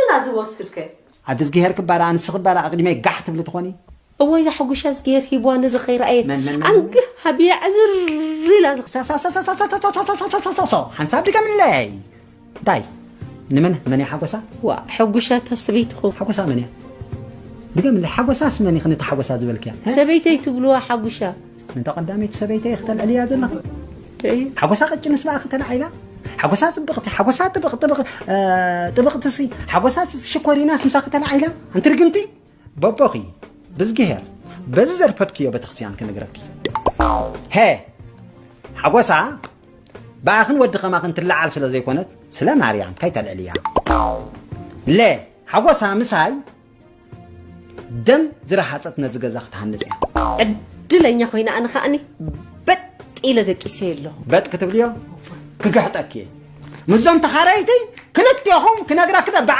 ና ዝወስድከ? ኣደ ዝግሄር ክባራ፣ ኣንስ ክባራ፣ ኣቕዲመይ ጋሕ ትብሊ ትኾኒ? እወ፣ እዛ ሕጉሻ ዝግሄር ሂብዋ ነዚ ኸይረኣየት። መን፣ መን፣ መን፣ መን? ኣንግህ ሃብያ ዕዝር ኢላ ዝኽ-፣ ሶ፣ ሓንሳብ ድገምለይ። እንታይ? ንመን፣ መን እያ ሓጎሳ? ዋ፣ ሕጉሻ እታ ሰበይትኹም። ሓጎሳ መን እያ? ድገምለይ፣ ሓጎሳስ መን እዩ? ክንተ ሓጎሳ ዝበልክያ? እ? ሰበይተይ ትብልዋ ሓጉሻ። ነታ ቀዳመይቲ ሰበይተይ ክተልዕልያ ዘለኺ? እይ። ሓጎሳ ቀጭንስ በኣ ክተልዓይላ? ሓጎሳ ጽብቕቲ፣ ሓጎሳ ጥብቕ፣ ጥብቕ፣ እ፣ ጥብቕትሲ፣ ሓጎሳ ሽኮሪናስ ምሳ ክተልዓይላ? ኣንቲ ርግምቲ? በቦኺ፣ ብዝግሄር፣ በዚ ዘርፈድክዮ ቤተክርስትያን ክነግረኪ። ሄ፣ ሓጎሳ ብኣኽን ወዲ ኸማኽን ትለዓል ስለ ዘይኮነት፣ ስለ ማርያም ከይተልዕልያ። ለ፣ ሓጎሳ ምሳይ ደም ዝረሃጸት ነዚ ገዛ ክትሃንጽ እያ። ዕድለኛ ኮይና ኣነ ከኣኒ በጥ ኢለ ደቂሰ ኣለኹ። በጥ ክትብልዮ ክግሕጠኪ እየ። ምስዞም ተኻረይቲ ክልቴኹም ክነግረኪ ደባ